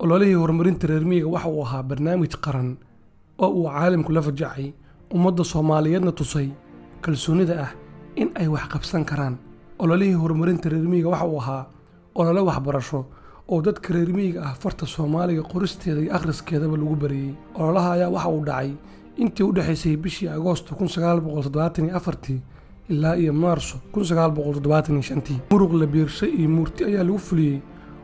Ololihii horumarinta reer miyiga waxa uu ahaa barnaamij qaran oo uu caalamku la fajacay, ummadda Soomaaliyeedna tusay kalsoonida ah in ay wax qabsan karaan. Ololihii horumarinta reer miyiga waxa uu ahaa olole waxbarasho oo dadka reer miyiga ah farta Soomaaliga qoristeeda iyo akhriskeedaba lagu bariyey. Ololaha ayaa waxa uu dhacay intii u dhexaysay bishii Agoosto 1974 ilaa iyo Maarso 1975. Muruq la biirshay iyo murti ayaa lagu fuliyey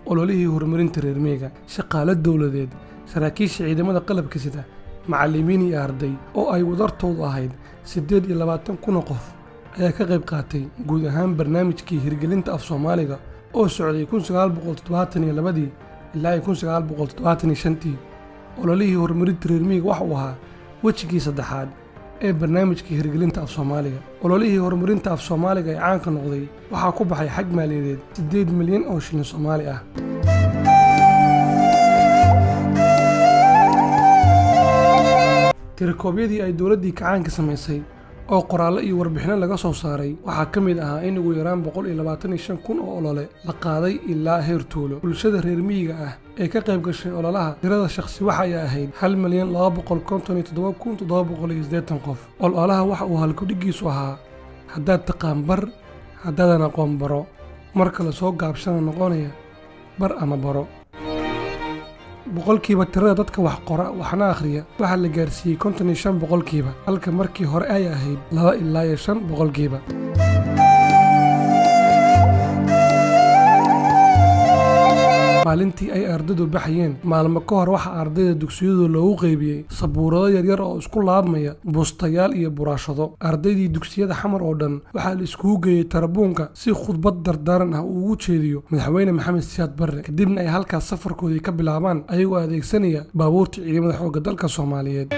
ololihii horumarinta reer miyiga. Shaqaale dowladeed, saraakiisha ciidamada qalabka sida, macallimiin iyo arday oo ay wadartoodu ahayd 28,000 oo qof ayaa ka qayb qaatay guud ahaan barnaamijkii hirgelinta af Soomaaliga oo socday 1972 ilaa 1975. Ololihii horumarinta reer miyiga waxa uu ahaa wejigii saddexaad ee barnaamijkii hirgelinta af Soomaaliga. Ololihii horumarinta af Soomaaliga ee caanka noqday waxaa ku baxay xag maaliyadeed 8 milyan oo shilin Soomaali ah. Tirakoobyadii ay dowladdii kacaanka samaysay oo qoraallo iyo warbixinno laga soo saaray waxaa ka mid ahaa in ugu yaraan 125,000 oo olole la qaaday ilaa heer tuulo. Bulshada reer miyiga ah ee ka qayb gashay ololaha, tirada shakhsi waxa ay ahayd 1,257,780 qof. Ololaha waxa uu halkudhiggiisu ahaa "Haddaad taqaan bar, haddaadan aqoon baro", marka la soo gaabshana noqonaya "bar ama baro". Boqolkiiba tirada dadka wax qora waxna akhriya waxaa la gaarsiiyey 55%, halka markii hore ay ahayd 2 ilaa iyo 5%. Maalintii ay ardaydu baxayeen maalmo ka hor, waxaa ardayda dugsiyadu loogu qaybiyey sabuurado yaryar oo isku laabmaya, bustayaal iyo buraashado. Ardaydii dugsiyada Xamar oo dhan waxaa la iskugu geeyey tarabuunka si khudbad dardaaran ah uu ugu jeediyo Madaxweyne Maxamed Siyaad Barre, kadibna ay halkaas safarkoodii ka bilaabaan ayagoo adeegsanaya baabuurta ciidamada xoogga dalka Soomaaliyeed.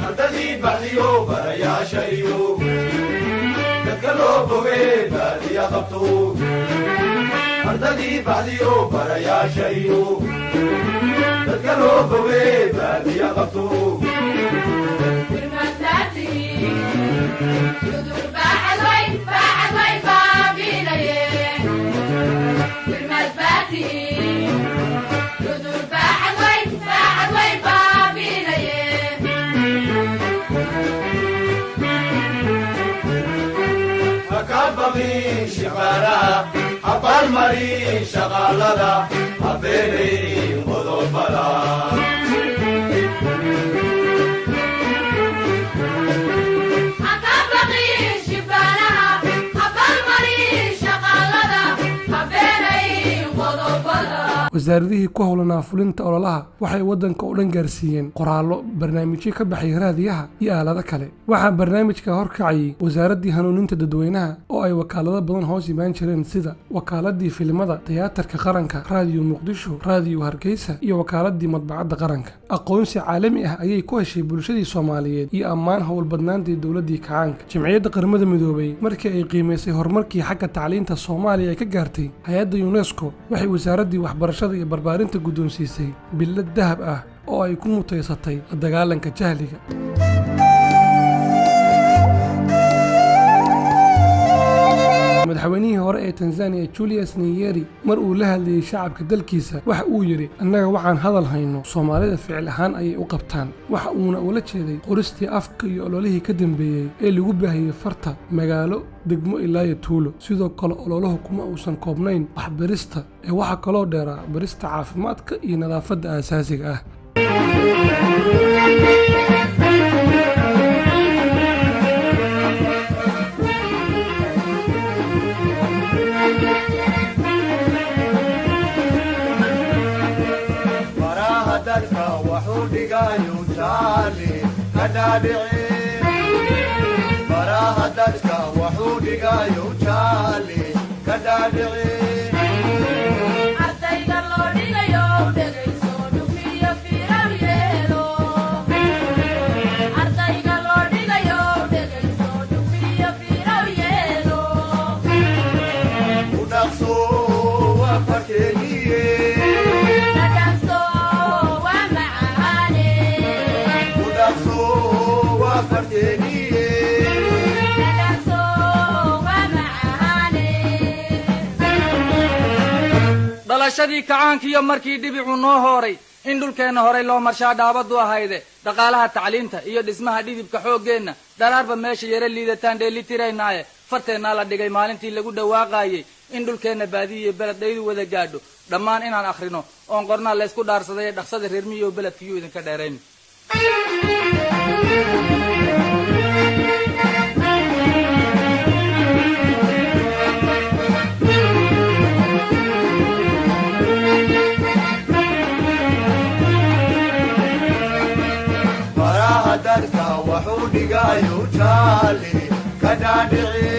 Ardadii baxdiyo barayaasha iyo dadka loo boge baadiya qabto. Ardadii baxdiyo barayaasha iyo dadka loo boge baadiya qabto. Hakabaqin shaqaalaha, habaalmarin shaqaalada, habeenayn qodobada. Wasaaradihii ku howlanaa fulinta ololaha waxay waddanka oo dhan gaarsiiyeen qoraallo, barnaamijyo ka baxay raadiyaha iyo aalado kale. Waxaa barnaamijka horkacayay Wasaaraddii Hanuuninta Dadweynaha oo ay wakaalado badan hoos imaan jireen, sida Wakaaladii Filimada, Tiyaatarka Qaranka, Raadiyo Muqdisho, Raadiyo Hargeysa iyo Wakaaladii Madbacadda Qaranka. Aqoonsi caalami ah ayay ku heshay bulshadii Soomaaliyeed iyo ammaan howlbadnaantii dowladdii kacaanka. Jimciyadda Qaramada Midoobay markii ay qiimaysay horumarkii xagga tacliinta Soomaaliya ay ka gaartay, hay-adda UNESCO waxay Wasaaraddii Waxbarashada iyo Barbaarinta guddoonsiisay billad dahab ah oo ay ku mutaysatay la dagaalanka jahliga. Madaxweynihii hore ee Tanzania Julius Nyerere mar uu la hadlayey shacabka dalkiisa waxa uu yidhi: "Annaga waxaan hadal hayno, Soomaalida ficil ahaan ayay u qabtaan." Waxa uuna ula jeeday qoristii afka iyo ololihii ka dambeeyey ee lagu baahiyey farta magaalo, degmo ilaa iyo tuulo. Sidoo kale ololahu kuma uusan koobnayn waxbarista ee waxaa kaloo dheeraa barista caafimaadka iyo nadaafadda aasaasiga ah. Baraha dadka waxuu dhigayo jaali ka dhaadhici. Baraha dadka waxuu dhigayo jaali ka dhaadhici. Ardayga loo dhigayo dhegayso, dhugmiyo fiiraw yeelo. Ardayga loo dhigayo dhegayso, dhugmiyo fiiraw yeelo. Dhalashadii kacaankiiyo markii dhibicu noo hooray, in dhulkeenna horay loo marshaa dhaabadu ahayde. Dhaqaalaha, tacliinta iyo dhismaha dhidibka xooggeenna, dharaarba meesha yaro liidataan dheelitiraynaaye. Farteennaa la dhigay maalintii lagu dhawaaqaayey in dhulkeenna baadiya iyo beled dhaydu wada gaadho. Dhammaan inaan akhrino oon qornaa laysku dhaarsaday. Ee dhaqsada, reer miyow, beledkiyuu idinka dheerayn. Baraha dadka waxuu dhigayo jaali ka dhaadhici.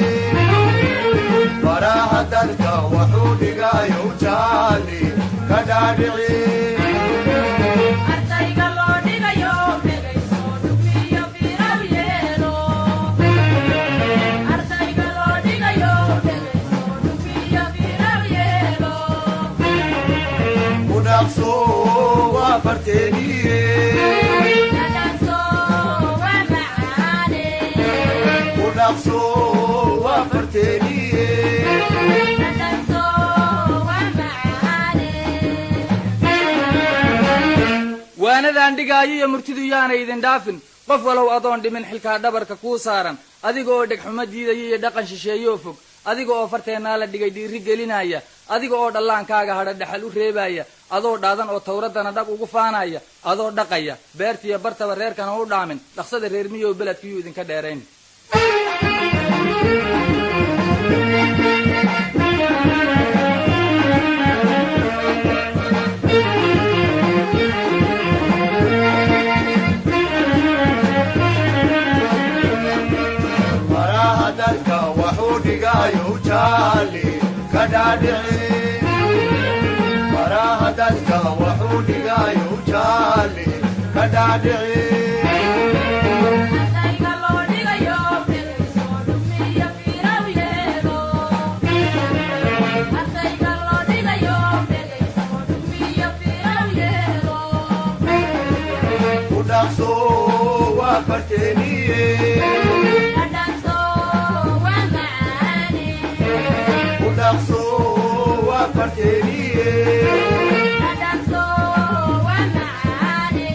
Baraha dadka waxuu dhigayo jaali ka dhaadhici. Ardayga loo dhigayo, dhegayso, dhugmiyo fiiraw yeelo. Ardayga loo dhigayo, dhegayso, dhugmiyo fiiraw yeelo. Ku dhaqso, waa farteeniye. Dhadhanso waa macaane. Ku dhaqso, waa farteeniye. Dhadhanso waa macaane. Waanadaan dhigaayo iyo murtidu yaanay idin dhaafin. Qof walow adoon dhimin xilkaa dhabarka kuu saaran, adiga oo dhegxumo diidaya iyo dhaqan shisheeyoo fog, adiga oo farteennaa la dhigay dhiiri gelinaya, adiga oo dhallaankaaga hadha dhexal u reebaya, adoo dhaadan oo tawraddana dhab ugu faanaya, adoo dhaqaya beertiiyo bartaba reerkana u dhaamin, dhaqsada, reer miyow, beledkiyuu idinka dheerayn. Baraha dadka waxuu dhigayo jaali ka dhaadhici. Baraha dadka waxuu dhigayo jaali ka dhaadhici. Ardayga loo dhigayo, dhegayso, dhugmiyo fiiraw yeelo. Ardayga loo dhigayo, dhegayso, dhugmiyo fiiraw yeelo. Ku dhaqso, waa farteeniye. Dhadhanso waa macaane. Ku dhaqso, waa farteeniye. Dhadhanso waa macaane.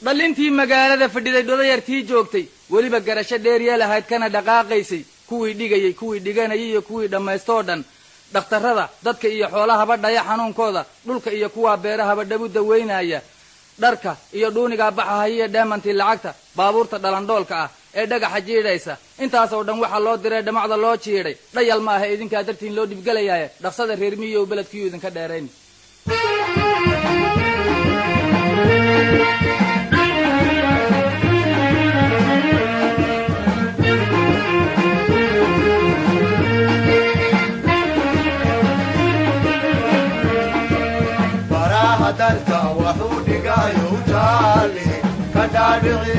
Dhalintii magaalada fadhiday, dhodayartii joogtay, weliba garasho dheerya lahayd kana dhaqaaqaysay, kuwii dhigayey, kuwii dhiganayay iyo kuwii dhammaystoo dhan, dhakhtarrada dadka iyo xoolahaba dhaya xanuunkooda, dhulka iyo kuwaa beerahaba dhabu dawaynaya, dharka iyo dhuunigaa baxahaya iyo dheemantii lacagta, baabuurta dhalandhoolka ah ee dhagaxa jiidhaysa, intaasoo dhan waxaa loo diray, dhamacda loo jiidhay, dhayal ma aha, idinkaa dartiin loo dhibgelayaaye. Dhaqsada, reer miyow, beledkiyuu idinka dheerayn. Baraha dadka waxuu dhigayo jaali ka dhaadhici.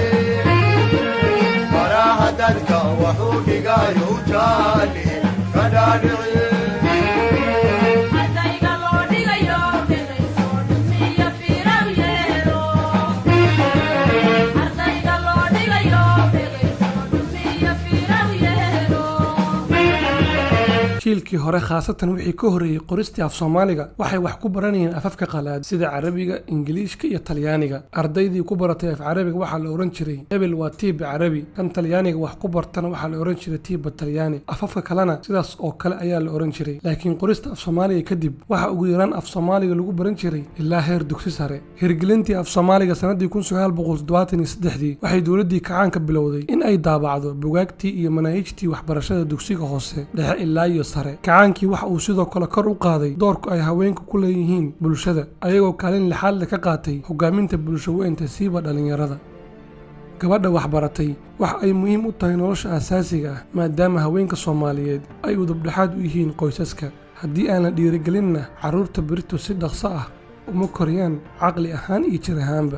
Baraha dadka waxuu dhigayo jaali ka dhaadhici. Ardayga loo dhigayo, dhegayso, dhugmiyo fiiraw yeelo. Ardayga loo dhigayo, dhegayso, dhugmiyo fiiraw yeelo. Jiilkii hore, khaasatan wixii ka horreeyey qoristii af Soomaaliga, waxay wax ku baranayeen afafka qalaad sida Carabiga, Ingiliishka iyo Talyaaniga. Ardaydii ku baratay af Carabiga waxaa la odhan jiray, "Hebel waa tiiba Carabi." Kan Talyaaniga wax ku bartana waxaa la odhan jiray, "Tiiba Talyaani." Afafka kalena sidaas oo kale ayaa la odhan jiray. Laakiin qorista af Soomaaliga kadib, waxa ugu yaraan af Soomaaliga lagu baran jiray ilaa heer dugsi sare. Hirgelintii af Soomaaliga sanadii 1973-dii, waxay dowladdii kacaanka bilowday in ay daabacdo bugaagtii iyo manaahijtii waxbarashada dugsiga hoose, dhexe ilaa iyo sare. Kacaankii waxa uu sidoo kale kor u qaaday doorku ay haweenku ku leeyihiin bulshada, ayagoo kaalin lixaad leh ka qaatay hogaaminta bulsho weynta, siiba dhallinyarada. Gabadha waxbaratay waxa ay muhiim u tahay nolosha aasaasiga ah, maadaama haweenka Soomaaliyeed ay udubdhexaad u yihiin qoysaska. Haddii aan la dhiirigelinna, carruurta berito si dhaqso ah uma koriyaan caqli ahaan iyo jir ahaanba.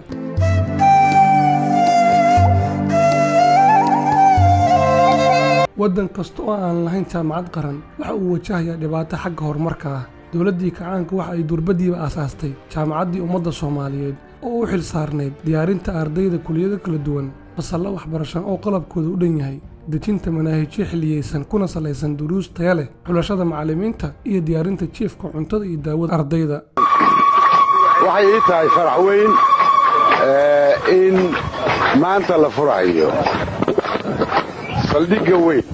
Waddan kasta oo aan lahayn jaamacad qaran waxa uu wajahayaa dhibaato xagga horumarka ah. Dowladdii kacaanka waxa ay durbadiiba aasaastay Jaamacaddii Ummadda Soomaaliyeed oo u xil saarnayd diyaarinta ardayda kuliyado kala duwan, fasallo waxbarasho oo qalabkooda u dhan yahay. Dejinta manaahijyo xilliyeysan kuna salaysan duruus taya leh, xulashada macallimiinta iyo diyaarinta jiifka, cuntada iyo daawada ardayda. Waxay ii tahay farax weyn in maanta la furayo saldhigga weyn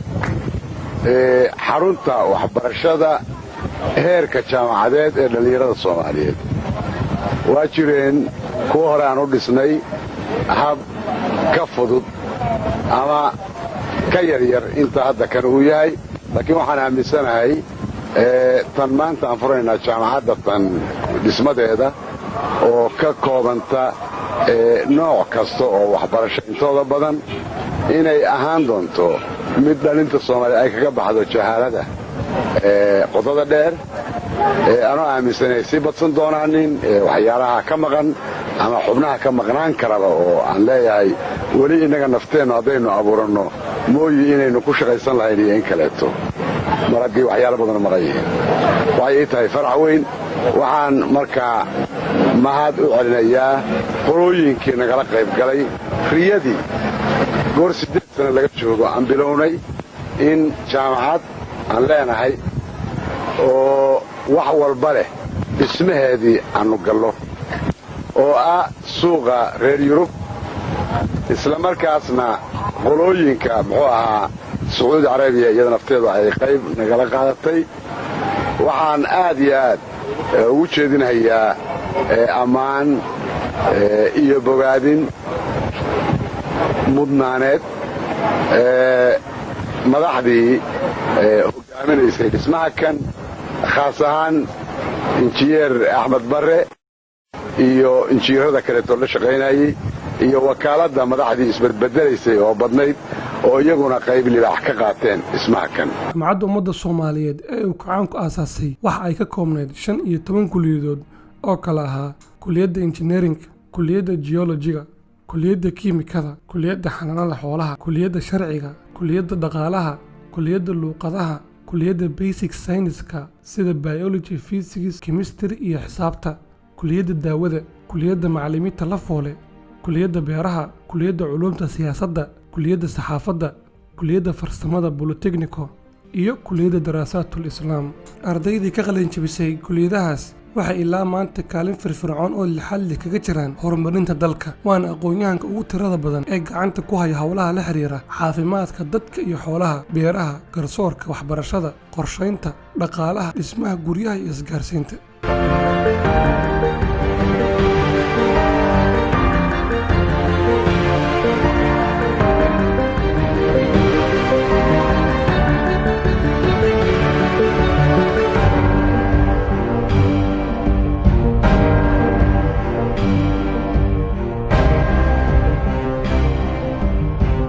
ee xarunta waxbarashada heerka jaamacadeed ee dhallinyarada Soomaaliyeed. Waa jireen kuwa hore aan u dhisnay hab ka fudud ama ka yaryar inta hadda kan uu yahay, laakiin waxaan aaminsanahay tan maanta aan furaynaa jaamacadda tan dhismadeeda oo ka koobanta nooc kasta oo waxbarasho intooda badan inay ahaan doonto mid dhalinta Soomaaliya ay kaga baxdo jahaalada qodada dheer. Anoo aaminsanay sii badsan doonaanin waxyaalaha ka maqan ama xubnaha ka maqnaan karaba oo aan leeyahay weli innaga nafteennu haddaynu abuuranno mooyi inaynu ku shaqaysan lahayn iyo in kaleeto mar haddii waxyaalo badan maqan yihiin. Waxay ii tahay farax weyn. Waxaan markaa mahad u celinayaa qolooyinkii nagala qayb galay riyadii goor 8 sana laga joogo aan bilownay in jaamacad aan leenahay oo wax walba leh dhismaheedii aannu gallo oo ah suuqa reer Yurub, isla markaasna qolooyinka muxuu ahaa Sacuudi Carabiya iyada nafteedu ay qayb nagala qaadatay. Waxaan aad iyo aad ugu jeedinhayaa ammaan iyo bogaadin mudnaaneed madaxdii hoggaaminaysay dhismaha kan, khaas ahaan Injineer Axmed Barre iyo injineerada kaleetoo la shaqaynayey iyo wakaaladda madaxdii isbedbedelaysay oo badnayd oo iyaguna qayb libaax ka qaateen dhismaha kan. Jaamacadda Ummadda Soomaaliyeed ee uu kacaanku aasaasay waxa ay ka koobnayd 15 kuliyadood oo kala ahaa kuliyadda injineerinka, kuliyadda geolojiga, kuliyadda kiimikada, kuliyadda xanaanada xoolaha, kuliyadda sharciga, kuliyadda dhaqaalaha, kuliyadda luuqadaha, kuliyadda basic sciences-ka sida biology, physics, chemistry iyo xisaabta, kuliyadda daawada, kuliyadda macallimiinta la foole, kuliyadda beeraha, kuliyadda culuumta siyaasadda, kuliyadda saxaafadda, kuliyadda farsamada bolotecnico iyo kuliyadda daraasaadul Islaam. Ardaydii ka qalin jebisay kuliyadahaas waxay ilaa maanta kaalin firfircoon oo lixaad leh kaga jiraan horumarinta dalka, waana aqoon-yahanka ugu tirada badan ee gacanta ku haya howlaha la xiriira caafimaadka dadka iyo xoolaha, beeraha, garsoorka, waxbarashada, qorshaynta, dhaqaalaha, dhismaha guryaha iyo isgaarsiinta.